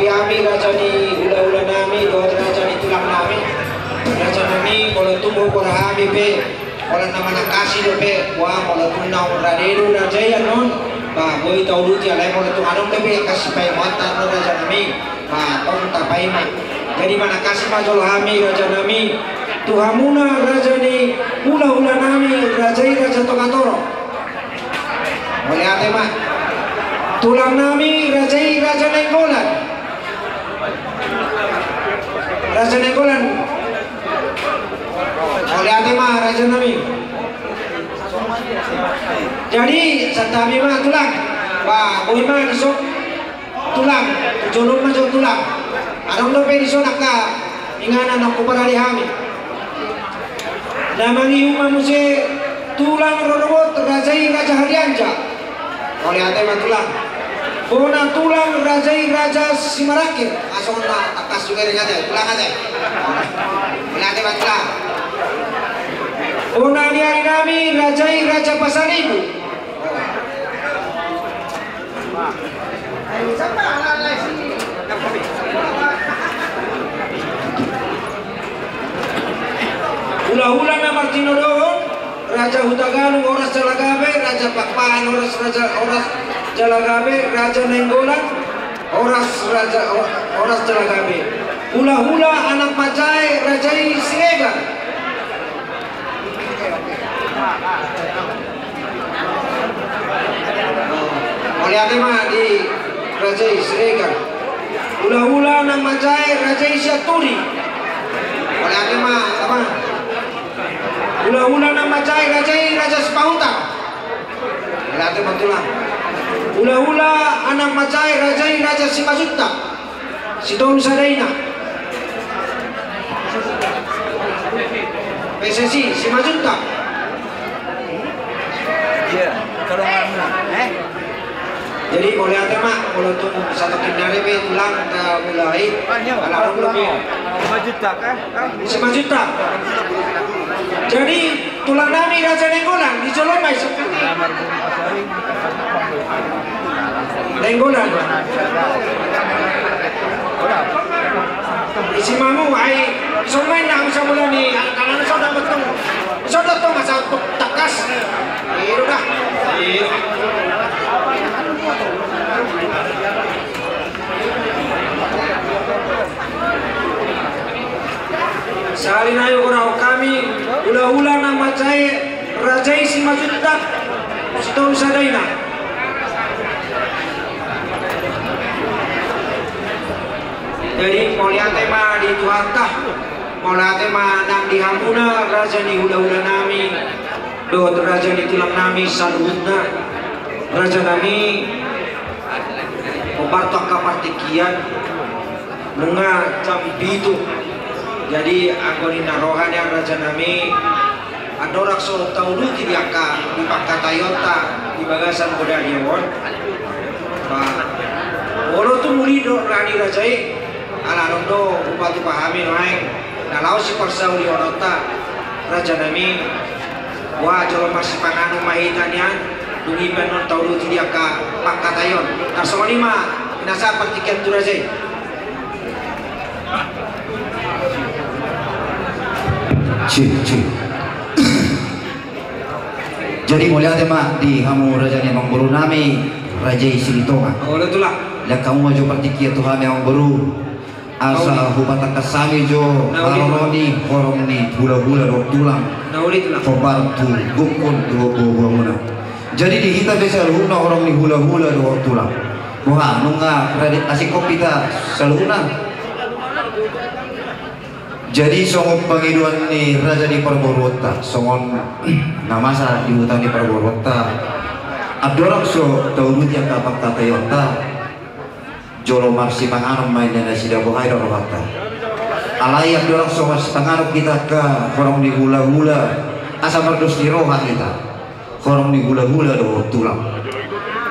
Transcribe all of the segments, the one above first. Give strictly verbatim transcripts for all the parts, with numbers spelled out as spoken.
Hami raja ni hulahula nami dohot raja ni tulang nami, raja nami, molo tung huhut hami pe, molo na manangkasi dope, wah, molo tung naung rade do raja i annon, ba boi tauduti, alai molo tung adong dope angka sipaimatan do raja nami, ba tong tapaima. Jadi manangkasi ma jolo hami raja nami tu hamuna raja ni hulahula nami, raja i Raja Tonga Torop. Mauliate ma. Tulang nami, raja i Raja Nainggolan. Raja Nainggolan. Mauliate ma raja nami. Jadi santabi ma tulang. Ba boi ma dison. Tulang, jolo ma jo tulang. Adong dope dison angka inganan na huparade hami. Na mangihut ma muse tulang rorobot, raja i Raja Harianja. Mauliate ma tulang. Bona tulang, raja i Raja Simarangkir. Asal na tangkas juga dengan tulang ate. Mauliate ma tulang. Bona ni ari nami, raja i Raja Pasaribu. Hulahula na martinodohon, Raja Hutagalung horas jala gabe, Raja Pakpahan horas, Raja horas jala gabe, Raja Nainggolan horas raja horas jala gabe. Hulahula anak manjae, raja i Siregar. Mauliate ma di raja i Siregar. Hulahula anak manjae, raja i Sianturi. Mauliate ma tama. Hulahula anak manjae, raja i Raja Sipahutar. Mauliate ma tulang. Hulahula anak manjae, raja i Raja Simanjuntak. Sitolusadaina. P S S I Simanjuntak. Iya, kalau nggak, eh? Jadi mauliate ma, molo tung satu kendari pe tulang ta mulai. Ala adong dope. Simanjuntak, eh? Simanjuntak. Jadi tulang nami Raja Nainggolan, di jolo ma i. Nainggolan. Isi mamu, ai, songon i na, asa mula ni, anak-anak, so dapat tong, so dapat tong, asa tong tangkas. Iya, udah. Iya. Sahali nai hugoarhon hami hulahula na manjae, raja i Simanjuntak, Sitolusadaina. Jadi mauliate ma di Tuhanta, mauliate ma nang di hamuna raja ni hulahula nami dohot raja ni tulang nami saluhutna. Raja nami, hombar tu angka partingkian, nunga jam pitu. Jadi anggo ninna roha nian raja nami, andorang so tauduti di angka di pangkataionta di bagasan godang on, ba molo tung uli do roha ni raja i, ala adong do hupatupa hami nuaeng na laho siparsauliononta, raja nami. Wah, jolo marsipanganon ma hita nian, dung i pe annon tauduti di angka pangkataion. Tarsongon i ma, pinasahat partingkian tu raja i. Cik, cik. Jadi mauliate ma di hamu raja ni amangboru nami, raja i Silitonga. Olo tulang. Lean hamu ma jo partingkian tu hami amangboru. Asa hupatangkas hami jo haroro ni horong ni hulahula dohot tulang. Hombar tu gokhon dohot boaboamuna. Jadi di hita pe saluhutna horong ni hulahula dohot tulang. Boha, nunga rade asing hop hita saluhutna. Jadi songon pangidoan ni raja ni parboruonta, songon na masa di huta ni parboruonta, andorang so tauduti angka pangkataionta, jolo marsipanganon ma inna nasida, boha i do rohanta. Alai andorang so marsipanganon hita angka horong ni hulahula, asa mardos ni roha hita. Horong ni hulahula dohot tulang.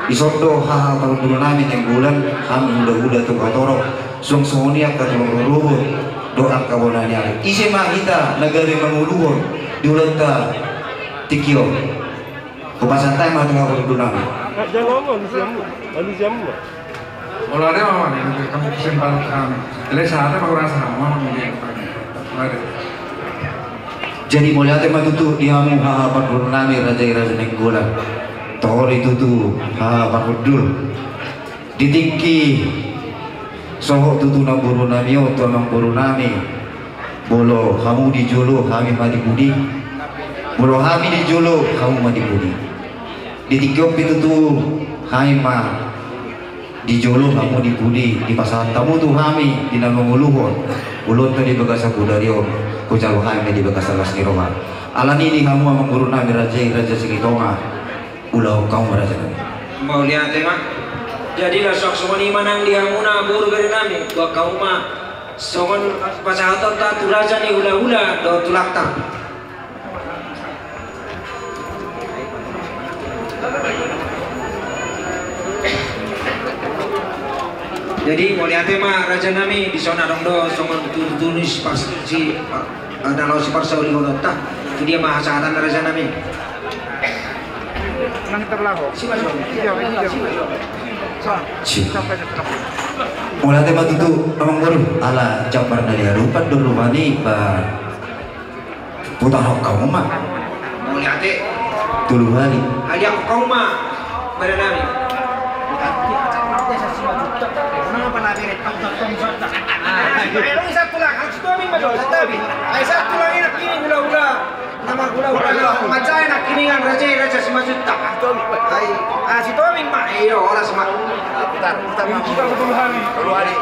Dison do haha parhundul nami Nainggolan, hami hulahula Tonga Torop, suang songon i angka tulang rorobot dohot angka bona ni ari. Ise ma hita na gabe manguluhon di ulaonta tingki on? Hupasahat hami ma tu haha parhundul nami. Olo, ate ma, ate, kami kesimpulan kami. Jadi sahat ma, kurasa ma, ma, ma, ma, ma. Jadi mauliate ma tutu di hamu haha parboru nami, raja i Raja Nainggolan. Tohori tutu haha parhundul. Di tingki sohot tutu namboru nami on tu amangboru nami. Molo hamu di jolo, hami ma di pudi. Molo hami di jolo, hamu ma di pudi. Di tingki on pe tutu hami ma di jolo, hamu di pudi, dipasahat hamu tu hami di na mangoluhon ulaonta di bagasan bodari on, hujalo hami ma di bagasan las ni roha. Alani i di hamu amangboru nami, raja i Raja Silitonga, ulaon hamu ma, raja nami. Mauliate ma. Jadi laos songon i ma nang di hamuna boru bere nami, boan hamu ma songon pasahatonta tu raja ni hulahula dohot tulangta. Jadi mauliate ma, raja nami, dison adong do songon tutur ni si pas-, si, ah, na laho siparsaulihononta. Tu dia ma hasahatan, raja nami? Nang terlaho. Si mas. Iya, iya. Si. Mauliate ma tutu amangboru, ala jambar na di adopan do rupani, ba. Putar hamu ma. Mauliate. Tolu hali. Hali hamu ma, bere nami. Ai, satulang, satulang i nangkining hulahula. Nama hulahula, manjae nangkiningan raja i, Raja Simanjuntak. Ai, ah, si Tommy ma, iyo, horas ma. Putar, putar ma. Tolu hali. Tolu hali.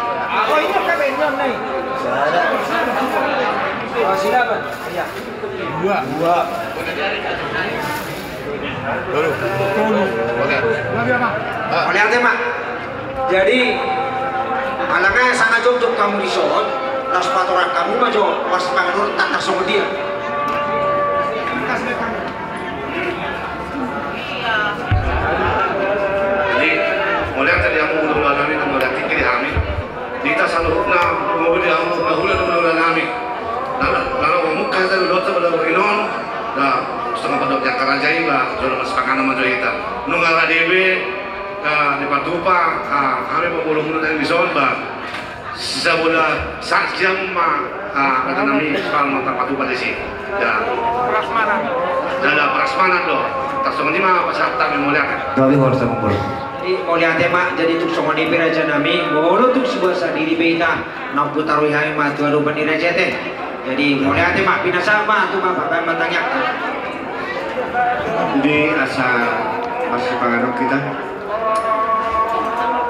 Oh, ini kan ini, ini. Oh, siapa? Iya. Dua. Dua. Tolu. Tolu. Oke. Mauliate ma. Jadi, alana sanga jotjot hamu dison, laos patorang hamu ma jo, pas panganon, tangkas songon dia. Jadi, mauliate di hamu hulahula nami, mauliate di hami. Di hita saluhutna, molo di hamu hulahula dohot hulahula nami. Lalu, lalu mamungka hita dohot sabola urinon, da, setengah padok jaka raja i, ba, jolo masipanganon ma jo hita. Nunga rade be, da, dipatupa, ah, hami pamulung nami dison, ba. Sabola, sa-, sian ma, ah, hata nami, pal ma tarpatupa disi. Ya. Prasmanan. Jala prasmanan do. Tarsongon i ma pasahat hami, mauliate. Gabe horas ma, Bro. Jadi, mauliate ma, jadi tung songon i pe raja nami, molo tung sibuat sadiri pe hita, naung hutaruhon hami ma tu adopan ni raja i ate. Jadi, mauliate ma, pinasahat ma tu Bapak, baen ma tangiangta. Di asa masipanganon hita.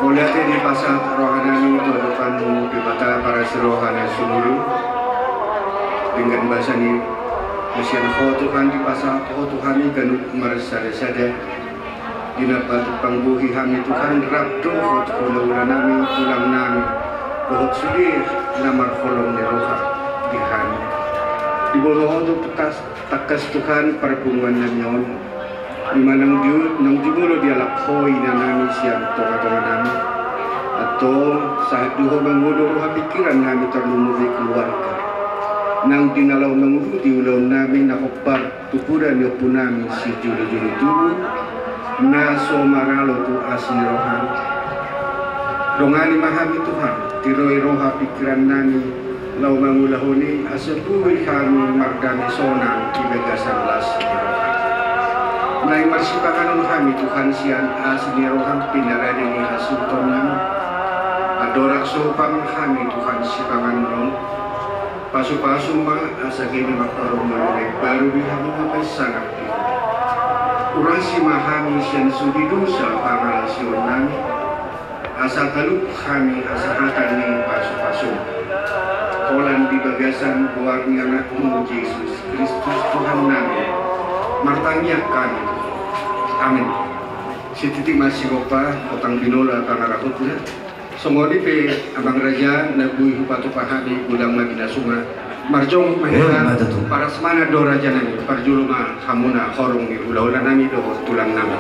Mauliate dipasahat roha nami tu adopanmu, Debata parasi roha na sumurung. Denggan basa ni, na sian Ho Tuhan dipasahat Ho tu hami ganup marsada-sada. Di na patumpang bohi hami Tuhan, rap dohot hulahula nami, tulang nami, dohot sude na marholong ni roha di hami. Diboto Ho do tangkas, tangkas Tuhan parpunguan nami on. Ima naung di, naung jumolo dialap Ho ina nami sian tonga-tonga nami. Antong, sahat do Ho mangolu roha pikiran nami tarlumobi keluarga. Naung di na laho mangurupi ulaon nami na hombar tu poda ni ompu nami sijolo-jolo tubu, na so maralo tu asi ni roham. Dongani ma hami Tuhan, tiroi roha pikiran nami, laho mangulahon i asa boi hami mardame sonang di bagasan las ni roha. Naeng marsipanganon hami Tuhan sian asi ni roham pinarade ni hasuhuton nami. Andorang so hupanon hami Tuhan sipanganon on, pasu-pasu ma asa gabe marparomuan na imbaru di hami na paisangap di Ho. Urasi ma hami sian sude dosa pangalaosion nami, asa talup hami hasahatan ni pasu-pasu. Holan di bagasan goar ni Anakmu Jesus Kristus Tuhan nami, martangiang hami tu Ho. Amin. Sititi ma sigompa, hotang binola pangarahutna. Songon i pe, amang raja, na boi hupatupa hami, godang ma binasunga. Marjongkok ma hita. Eh, ma tutu. Parasmana do raja nami, parjolo ma hamuna horong ni hulahula nami dohot tulang nami.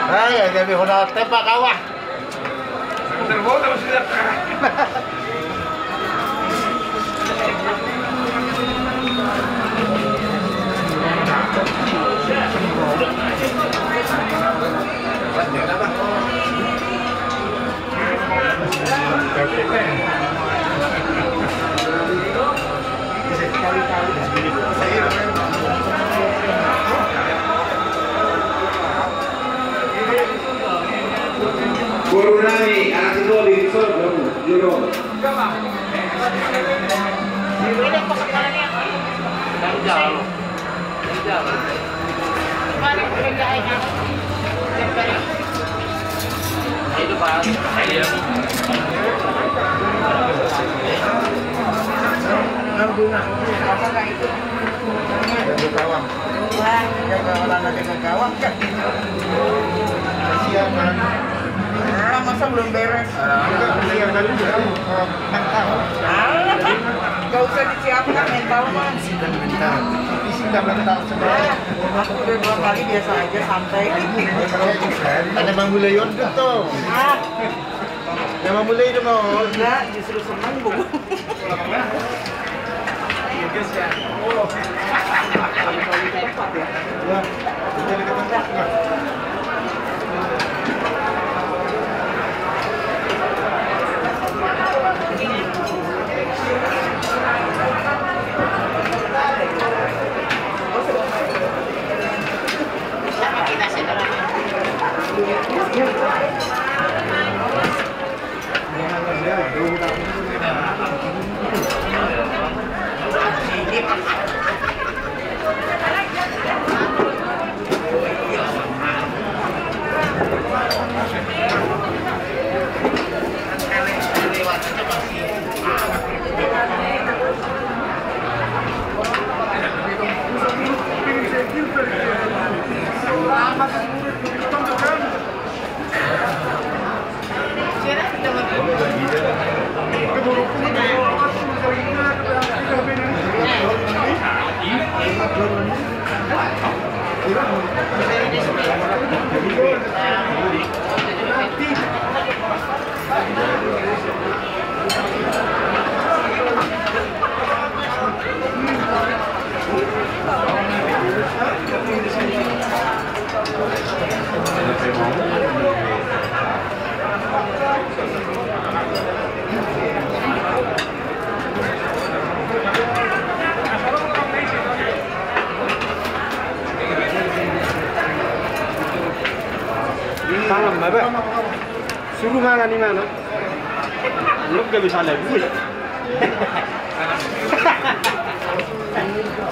Ai, ai, gabe hona tempa kawa. Guru nami, anak ketua di Solo, Juro. Jaga olahraga, jaga gawang, kan? Siap, kan? Ah, masa belum beres? Ah, enggak, siap tadi juga. Alah, nggak usah disiapkan mental mah. Fisik dan mental. Fisik dan mental semua. Ah, aku udah dua kali biasa aja, santai. Ada Bang Gulayon tuh. Ah. Ada Bang Gulayon mau. Enggak, justru seneng, Bu. Tangan ma ba. Suru mangan i mana? Lu gak bisa lagi.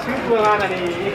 Suru mangan i.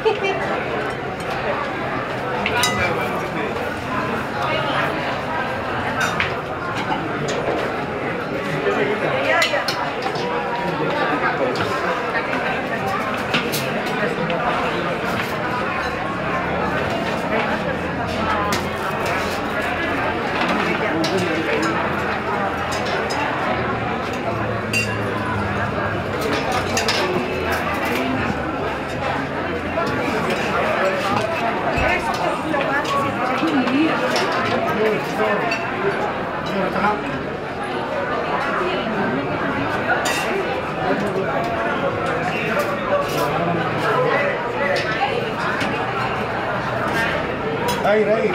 Rai, rai.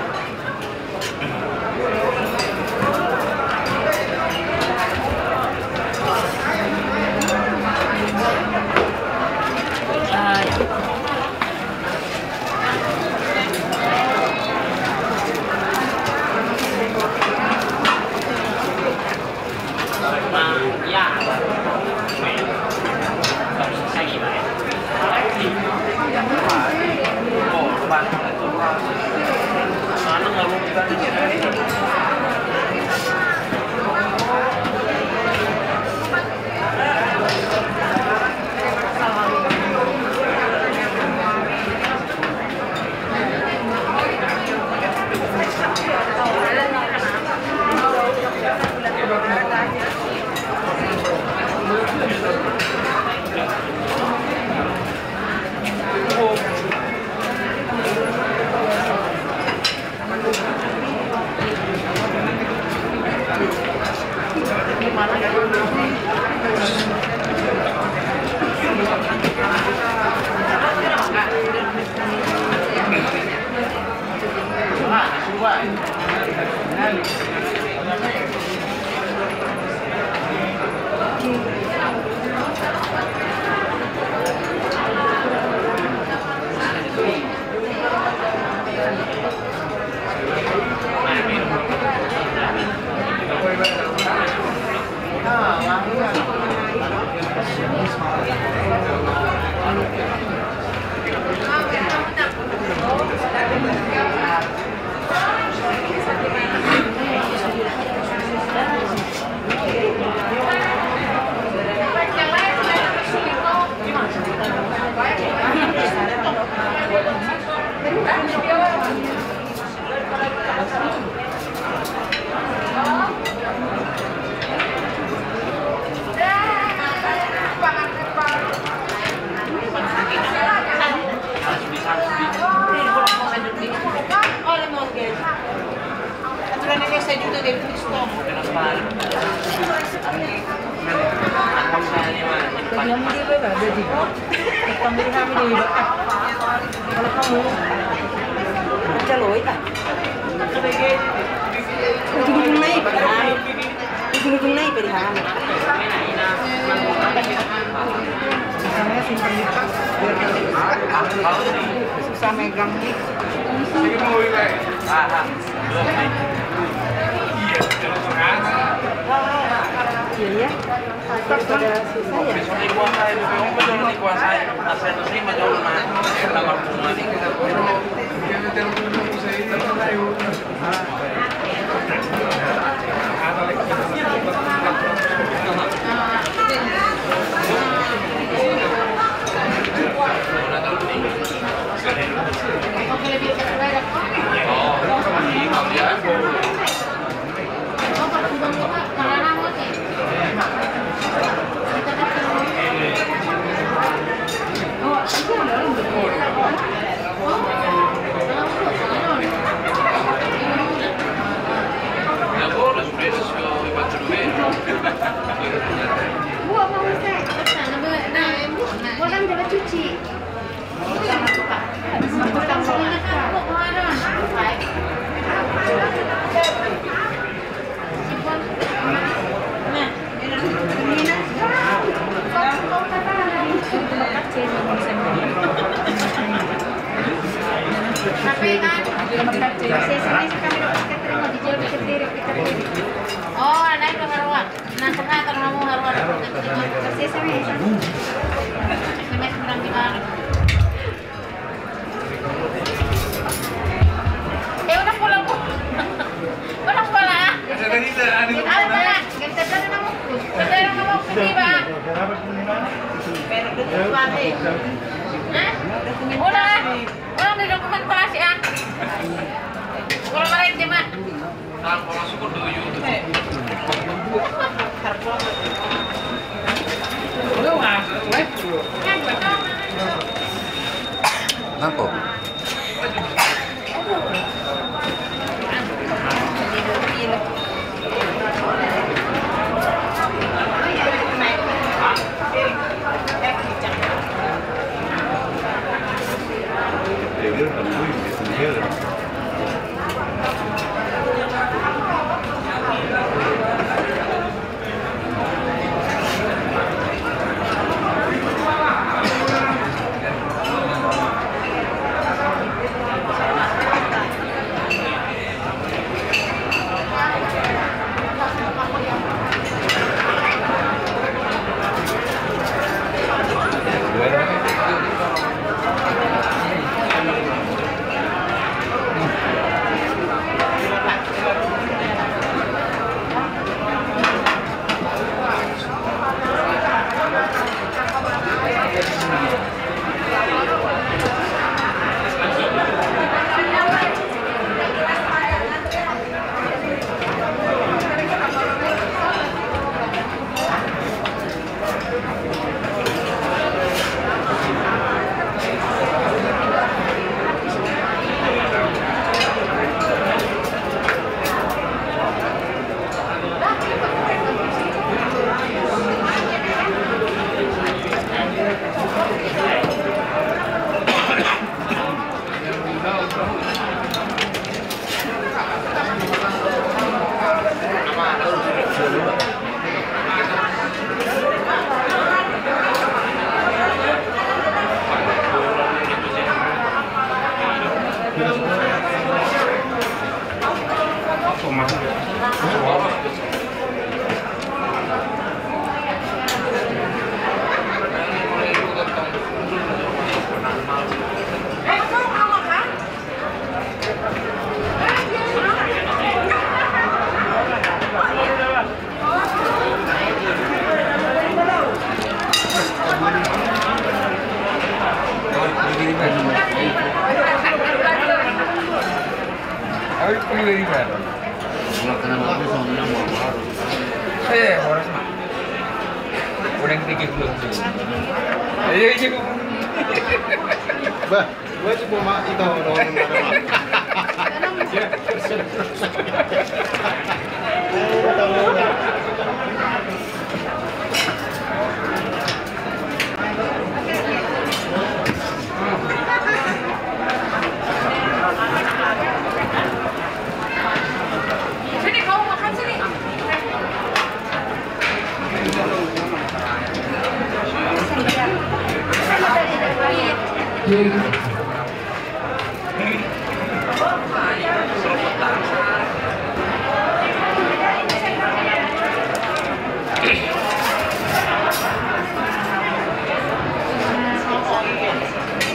Aturan ini saya juga dari Kristen. Jadi kamu dia berapa? Jadi kamu di kami di berapa? Kalau kamu kerja lo itu. Ujung-ujung naik, Pak. Ujung-ujung naik, Pak. Misalnya simpan di tas, biar susah megang. Iya, iya. Pada susah ya. Oh, ada itu haruan. Nah, sebentar, kamu haruan. Eh, udah pulang, Bu. Udah pulang, ah. Ada, ada, ada. Ada, ada. Kita ada nama. Kita ada nama, Pak. Hah? Udah. Udah di dokumentasi, ah. Udah, mari, Jema. Nangkok. Eh, horas ma. Udah yang pikir dulu. Iya, iya. Bah. Wajib ma ita orang. Sini, kau makan sini.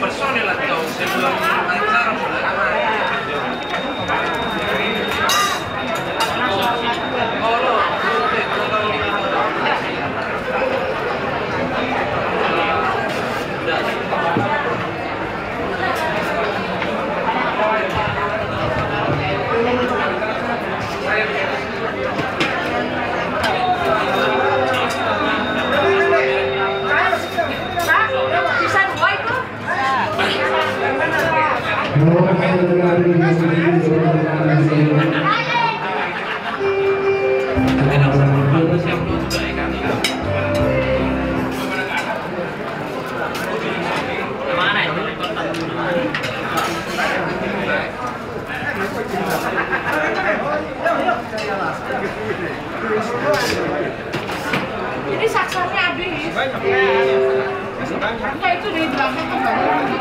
Personil atau sebelum acara mulai. Ini saksanya habis. Enggak, itu di belakang kan banyak.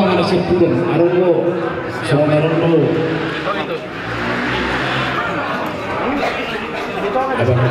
Mana sepuluh, arung bo, songon arung bo. Apa?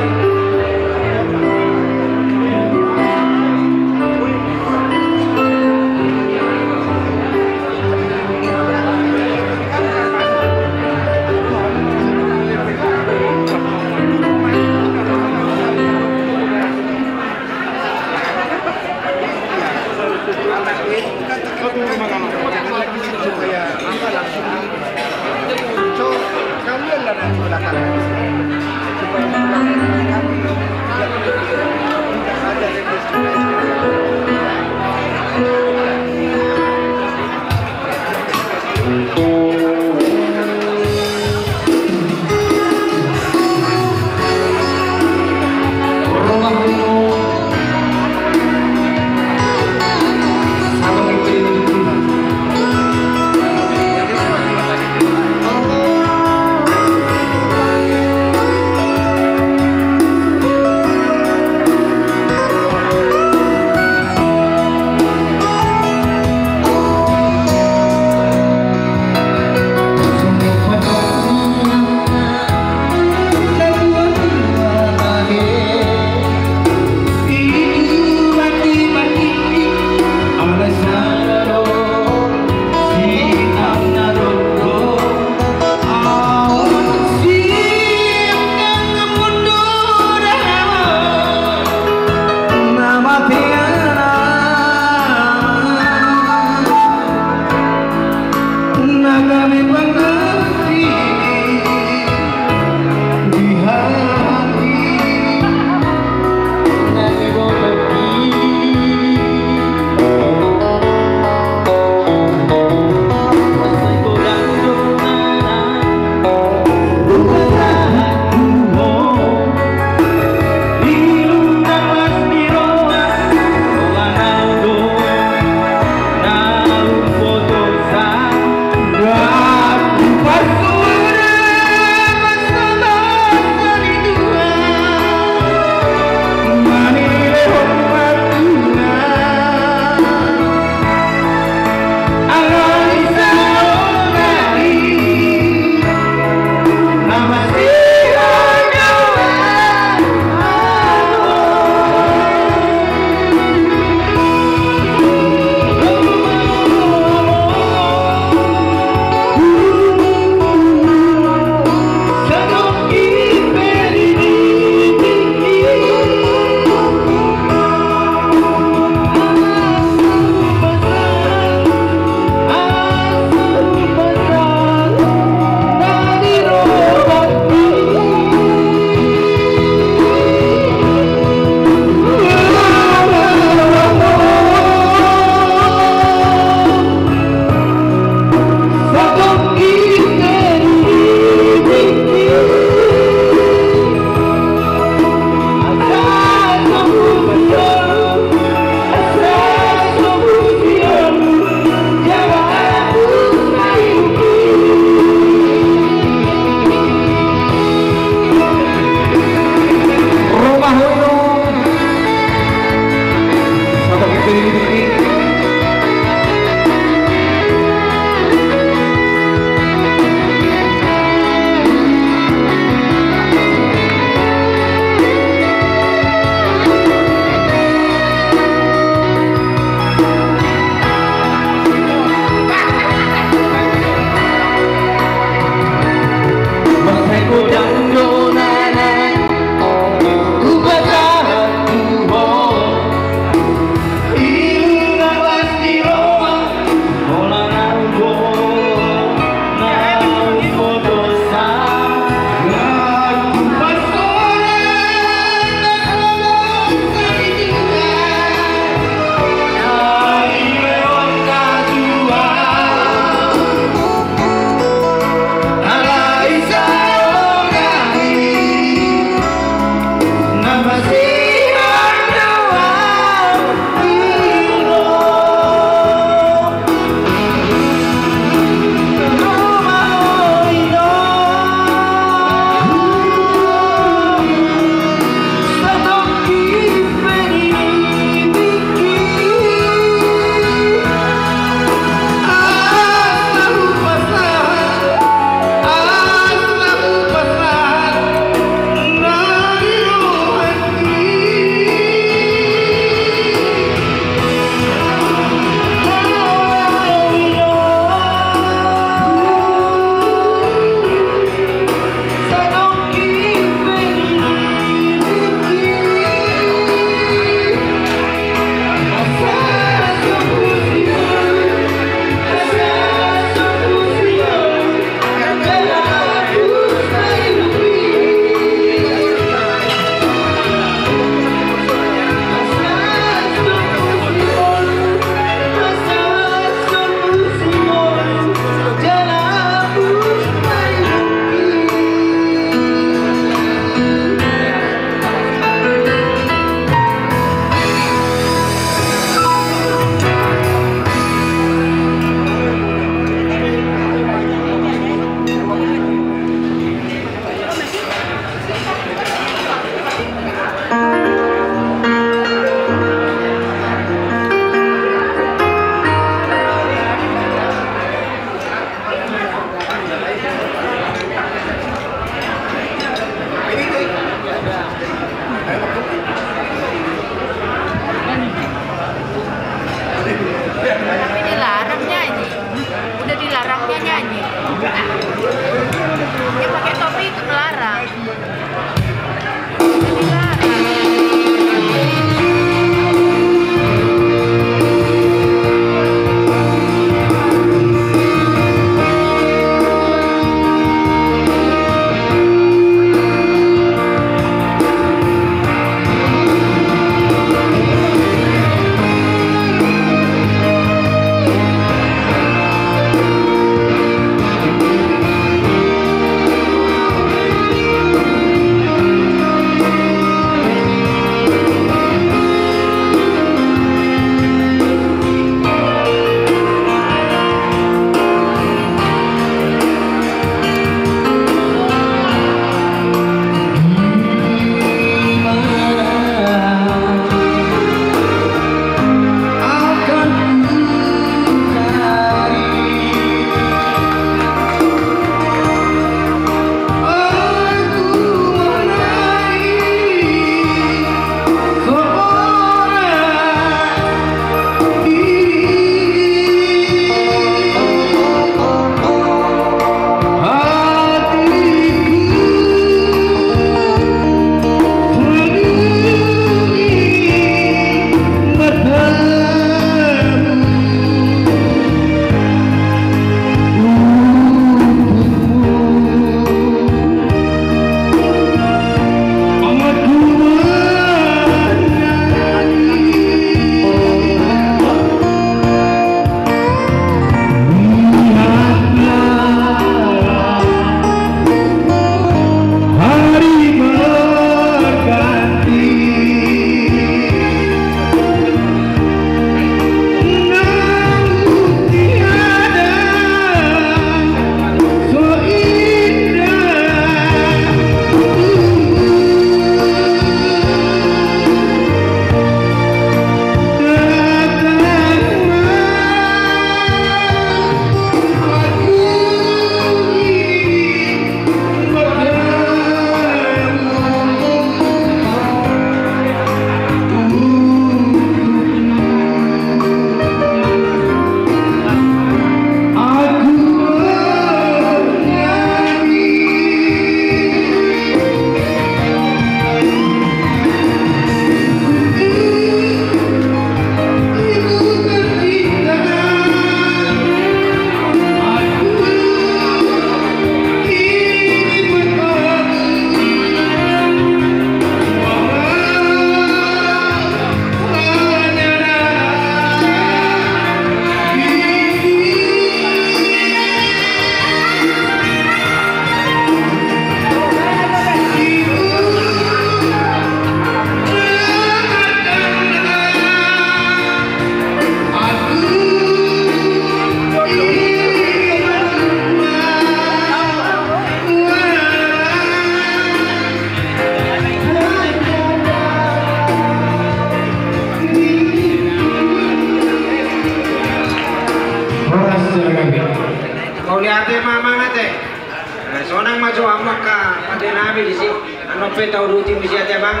Amang, angka pande nami disi, annon pe tauduti muse, ate amang.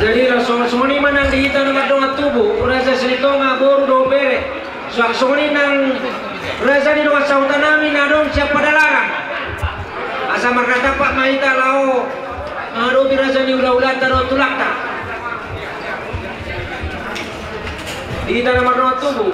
Jadi laos songon i ma nang di hita na mardongan tubu, Raja Silitonga, boru dohot bere. Suang songon i nang raja ni dongan sahuta nami na adong sian Padalarang. Asa marnatampak ma hita laho mangadopi raja ni hulahulanta dohot tulangta. Di hita na mardongan tubu.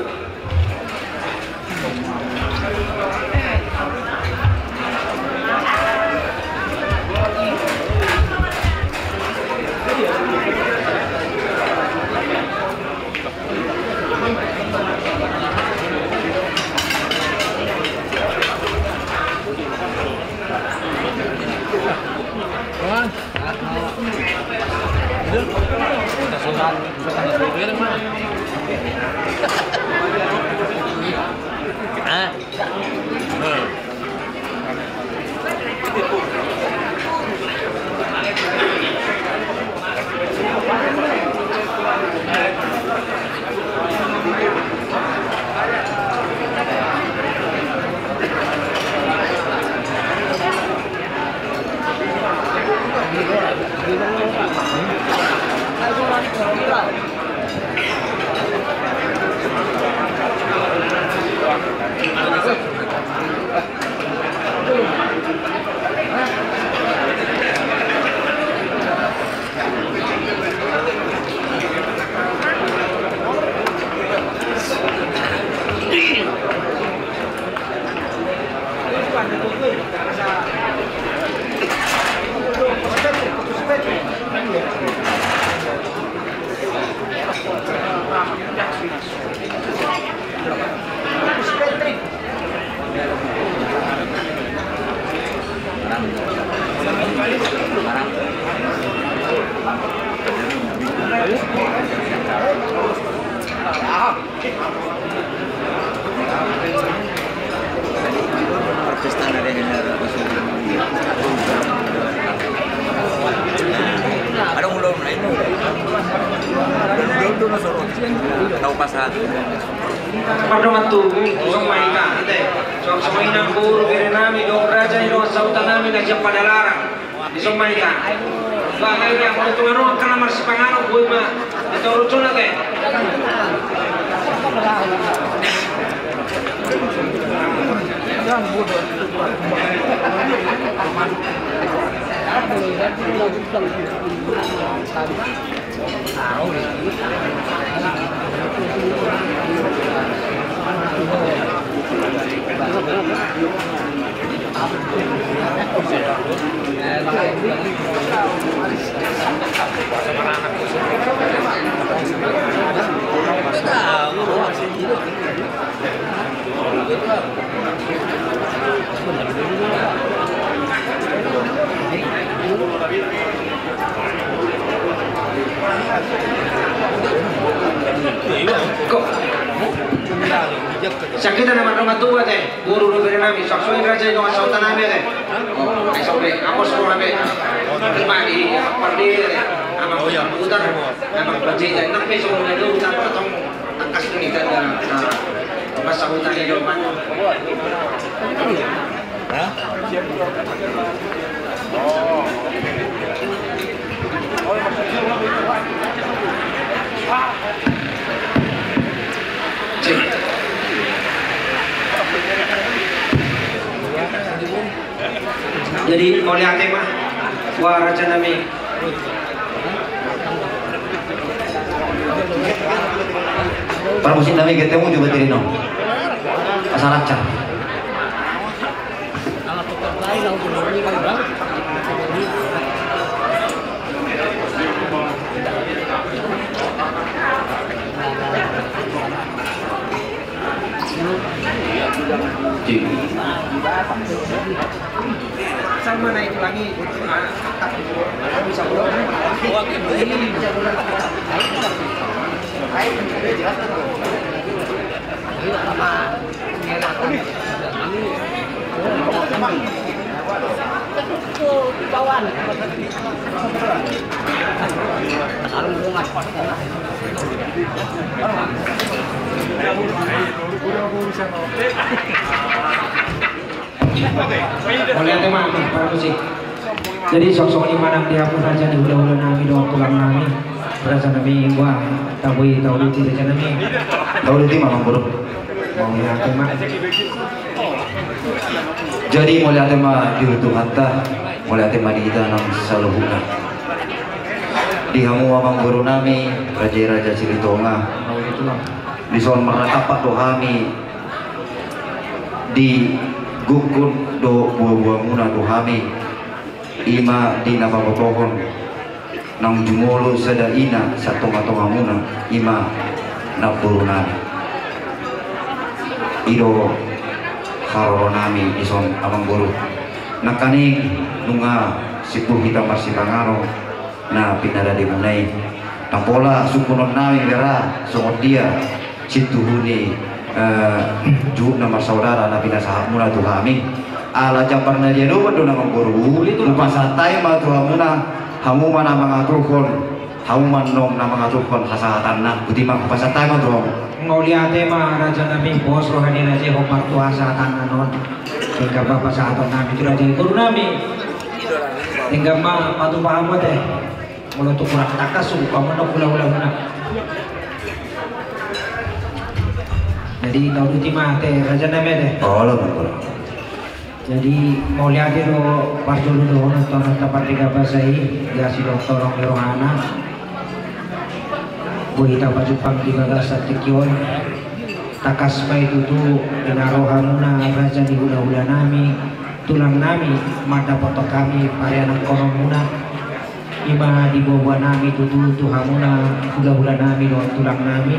Adong ulaon lain. Ulaon do na sorot. Tahu pasal. Pardongan tubu, songon i ma hita, ate. Suang songon i nang boru bere nami dohot raja ni dongan sahuta nami na sian Padalarang. Songon i ma hita. Bahen ma, molo tung adong angka na marsipanganon, boi ma. Ate, urusan, ate. Sian hita na mardongan tubu, ate, boru dohot bere nami, suang songon i raja ni dongan sahuta nami, ate. Ai songon i, amang, songon i, amang. Terima di, apa, di, ate. Amang Putar, amang Panjaitan, nang pe songon i, utar, atau tangkas tu hita, na, na, pas sahuta ni dongan. Jadi mauliate ma, ua raja nami. Parmusik nami, gete mu juga tiri no. Asa lancar. Sama naik lagi. Mauliate ma, Pak Musik. Jadi songon i ma nang di hamu raja ni hulahula nami dohot tulang nami. Raja nami, wah, taboi, tauduti raja nami. Tauduti ma, Amang Boru. Mauliate ma. Jadi mauliate ma di Tuhanta, mauliate ma di hita nang saluhutna. Di hamu Amang Boru nami, raja-raja Silitonga. Mauliate ma. Dison marnatampak do hami di gokhon dohot boaboamuna tu hami, i ma di na pabotohon naung jumolo sada ina sian tongatongamuna, i ma namboru nami. I do haroro nami dison, Amang Boru. Nangkaning nunga simpul hita marsipanganon na pinarade muna i. Ndang pola sungkunon nami bera songon dia sintuhu ni, eh, juhut na marsaudara na pinasahat muna tu hami. Ala jambar na dia do, Amang Boru. Hupasahat hami ma tu hamuna, hamu ma na mangaturhon, hamu ma annon na mangaturhon hasahatanna. Botima, hupasahat hami ma tu hamu. Mauliate ma raja nami, pos roha ni raja i hombar tu hasahatanna on. Denggan ma pasahaton nami tu raja i, boru nami. Denggan ma patupaonmu ate. Molo tung kurang tangkas, suhut hamu annon hulahula muna. Jadi tauduti ma ate, raja nami ate. Olo, Amang Boru. Jadi mauliate do parjolo dohononta tu Amanta Pardenggan Basa i, di asi dohot holong ni rohana. Boi hita pajumpang di bagasan tingki on. Tangkas ma i tutu di na ro hamuna raja ni hulahula nami, tulang nami, mandapothon hami parianakkononmuna. I ma di boaboa nami tutu tu hamuna hulahula nami dohot tulang nami.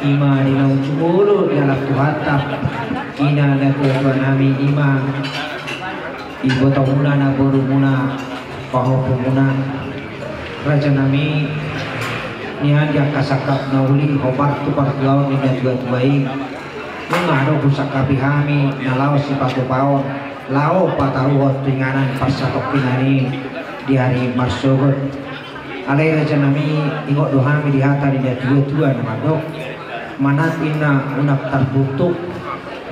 I ma di naung jumolo dialap Tuhanta, ina natuatua nami, i ma ibotomuna, namborumuna, pahompumuna. Raja nami, nian di angka sangkap na uli hombar tu partuaon ni natuatua i. Nunga adong husangkapi hami na laho sipatupaon, laho pataruhon tu inganan parsatongkinan i di ari marsogot. Alai raja nami, ingot do hami di hata ni natuatua na mandok: Manat ninna unang tartuktuk,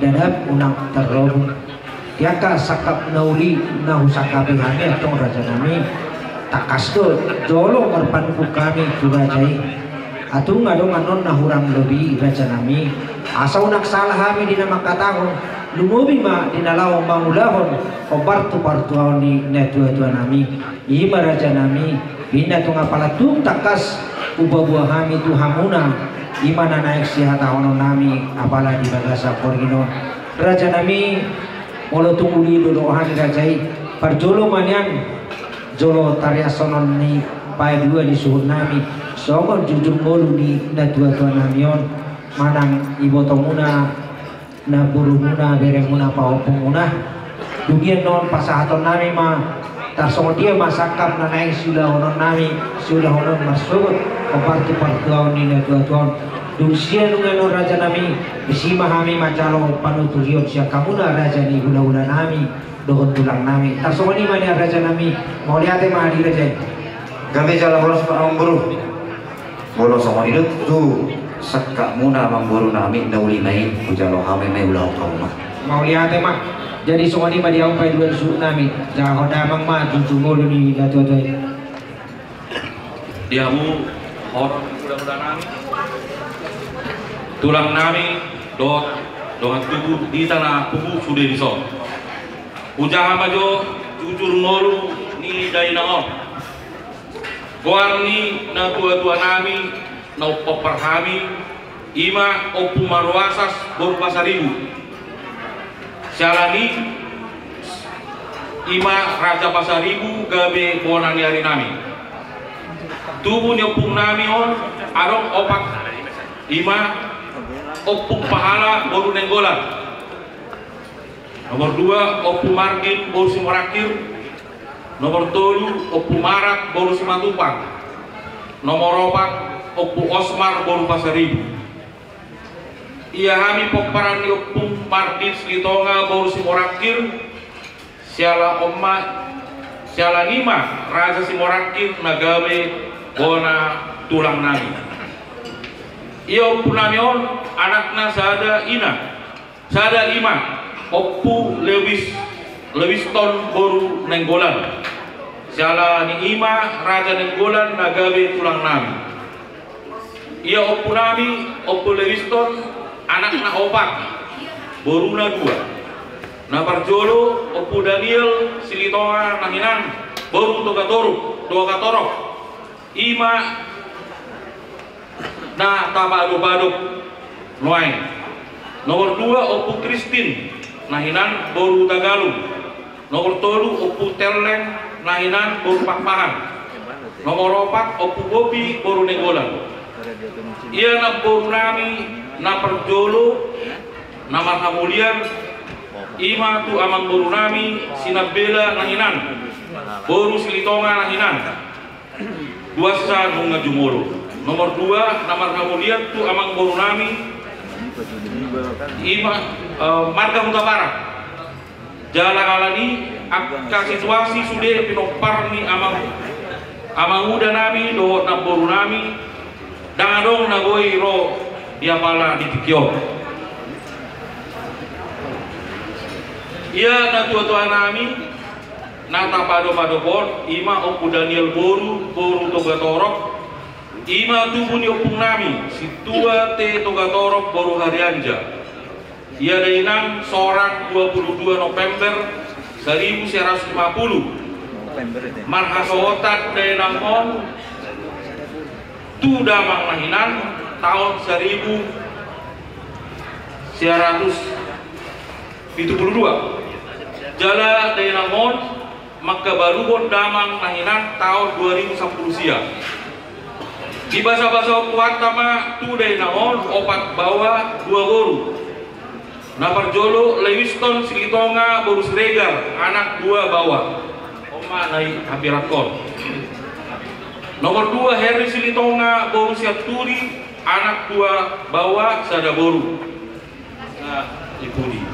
dadap unang tarlobuk. Di angka sangkap na uli na husangkapi hami antong raja nami, tangkas do jolo marpanungkun hami tu raja i. Tung adong annon na hurang lobi raja nami, asa unang sala hami di na mangkatahon, lumobi ma di na laho mangulahon hombar tu partuaon ni natuatua nami. I ma raja nami, inna tung apala tung tangkas hupaboa hami tu hamuna, i ma na naeng sihatahonon nami apala di bagasan borngin on. Raja nami, molo tung uli do dohot hami raja i, parjolo ma nian jolo tariashonon ni paidua ni suhut nami, songon jujur ngolu ni natuatua nami on, manang ibotomuna, namborumuna, beremuna, pahompumuna. Dung i annon pasahaton nami ma, tarsongon dia ma sangkap na naeng siulahonon nami, siulahonon marsogot hombar tu partuaon ni natuatua on. Dung sian nunga annon raja nami, disi ma hami manjalo panuturion sian hamuna raja ni hulahula nami dohot tulang nami. Tarsongon i ma nian raja nami, mauliate ma di raja i. Gabe jala horas ma, Amang Boru. Molo songon i do tu sangkapmuna, Amang Boru nami, na uli ma i, hujalo hami ma i, ulahon hamu ma. Mauliate ma. Jadi songon i ma di hamu paidua ni suhut nami, jahahon damang ma jujur ngolu ni natuatua i. Di hamu horong ni hulahula nami, tulang nami, dohot dongan tubu di hita na pupu sude dison. Hujaha ma jo jujur ngolu ni dainang on. Goar ni natuatua nami na umpompar hami, i ma Ompu Maruasas boru Pasaribu. Siala ni i ma Raja Pasaribu gabe bona ni ari nami. Tubu ni ompung nami on adong opat, i ma Ompung Pahala boru Nainggolan. Nomor dua, Ompu Margin boru Simorangkir. Nomor tolu, Ompu Marat boru Simatupang. Nomor opat, Ompu Osmar boru Pasaribu. Ia hami pomparan ni Ompu Margin Silitonga boru Simorangkir, siala on ma, siala ni i ma Raja Simorangkir na gabe bona tulang nami. Ia ompu nami on anakna sada ina, sada i ma Ompu Lewis, Lewiston boru Nainggolan. Siala ni i ma Raja Nainggolan na gabe tulang nami. Ia ompu nami, Ompu Lewiston, anakna opat, boruna dua. Na parjolo Ompu Daniel Silitonga na hinan boru Togatorop, Togatorop. I ma na tapaadop-adop nuaeng. Nomor dua Ompu Kristin na hinan boru Tagalung. Nomor tolu Ompu Telleng na hinan boru Pakpahan. Nomor opat Ompu Bobi boru Nainggolan. Ia namboru nami na parjolo na marhamulian i ma tu amangboru nami Sinambela na hinan boru Silitonga na hinan. Duansa nunga jumolo. Nomor dua na marhamulian tu amangboru nami i ma, eh, marga Hutabarat. Jala alani angka situasi sude pinompar ni amang, amanguda nami dohot namboru nami, ndang adong na boi ro di apala di tingki on. Ia natuatua nami na tapaadop-adop on i ma Ompu Daniel boru, boru Togatorop. I ma tubu ni ompung nami Sintua T Togatorop boru Harianja. Ia dainang sorang dua puluh dua November seribu sia ratus lima puluh. Marhasohotan dainang on tu damang na hinan taon seribu sia ratus pitu puluh dua. Jala dainang on mangkabaluhon damang na hinan taon dua ribu sampulu sia. Dibasabasahon Tuhanta ma tu dainang on opat baoa dua boru. Na parjolo Lewiston Silitonga boru Siregar, anak dua baoa. On ma na i hapirangkon. Nomor dua Heri Silitonga boru Sianturi, anak dua baoa sada boru. Nah, i pudi.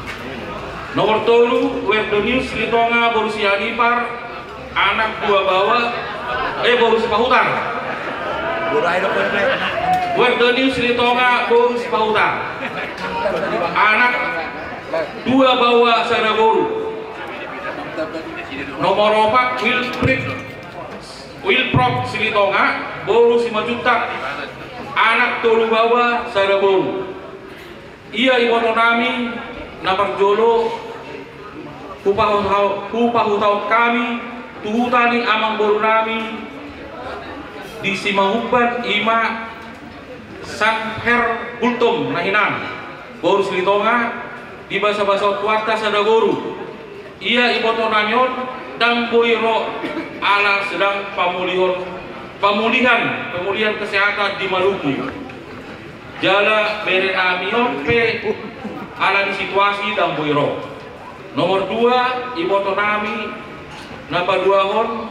Nomor tolu Werdonius Silitonga boru Sianipar, anak dua baoa, eh, boru Sipahutar. Werdonius Silitonga boru Sipahutar, anak dua baoa sada boru. Nomor opat Wilfried, Wilprop Silitonga boru Simanjuntak, anak tolu baoa sada boru. Ia iboto nami na parjolo hupahutahon, hupahutahon hami tu huta ni amangboru nami di Simahumban, i ma Sanher Gultom na hinan boru Silitonga. Dibasabasahon Tuhanta sada boru. Ia iboto nami on ndang boi ro ala sedang pamulihon, pamulihan, pemulihan kesehatan di Maluku. Jala bere nami on pe ala ni situasi ndang boi ro. Nomor dua iboto nami na paduahon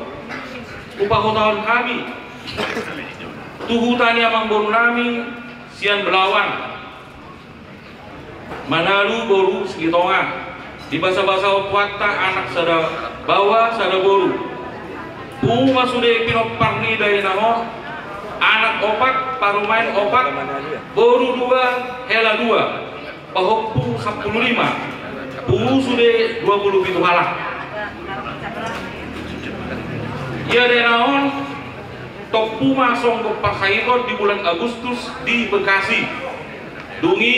hupahutahon hami tu huta ni amangboru nami sian Belawan. Manalu boru Silitonga. Dibasabasahon Tuhanta anak sada baoa sada boru. Pungu ma sude pinompar ni dainang on, anak opat, parumaen opat, boru dua, hela dua. Pahompu sampulu lima. Pungu sude dua puluh pitu halak. Ia dainang on tompu ma songgop parsahiton di bulan Agustus di Bekasi. Dung i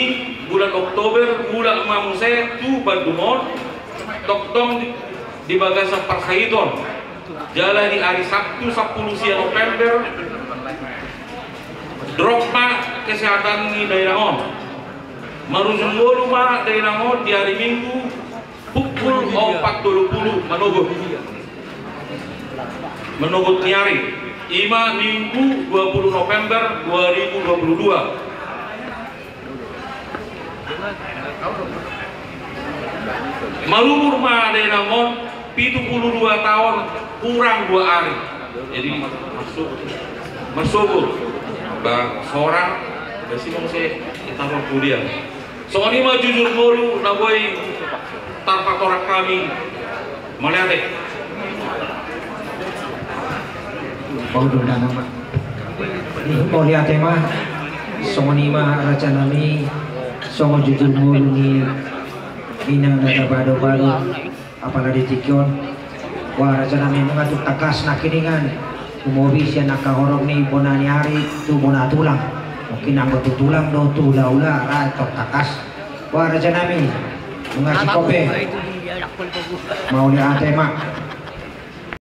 bulan Oktober mulak ma muse tu Bandung on, tongtong di, di bagasan parsahiton. Jala di ari Sabtu sampulu sia November drop ma kesehatan ni dainang on. Marujung ngolu ma dainang on di ari Minggu pukul opat tolu pulu manogot. Manogot ni ari, i ma Minggu dua puluh November dua ribu dua puluh dua. Marumur ma dainang on pitu pulu dua taon hurang dua ari. Jadi masuk, masuk ba sorang ba simong se itaruh kuliah. Songon i ma jujur ngolu na boi tarpatorang hami. Mauliate. Mauliate ma. Songon i ma raja nami, songon jujur ngolu ni Inang na bado-bado, apala di tingki on. Wah, raja nami, nunga tung tangkas nangkiningan. Umobi sian angka horong ni bona ni ari tu bona tulang. Mungkin anggo tu tulang do tu hula-hula, ra tong tangkas. Wah, raja nami, nunga singkop be. Mauliate ma.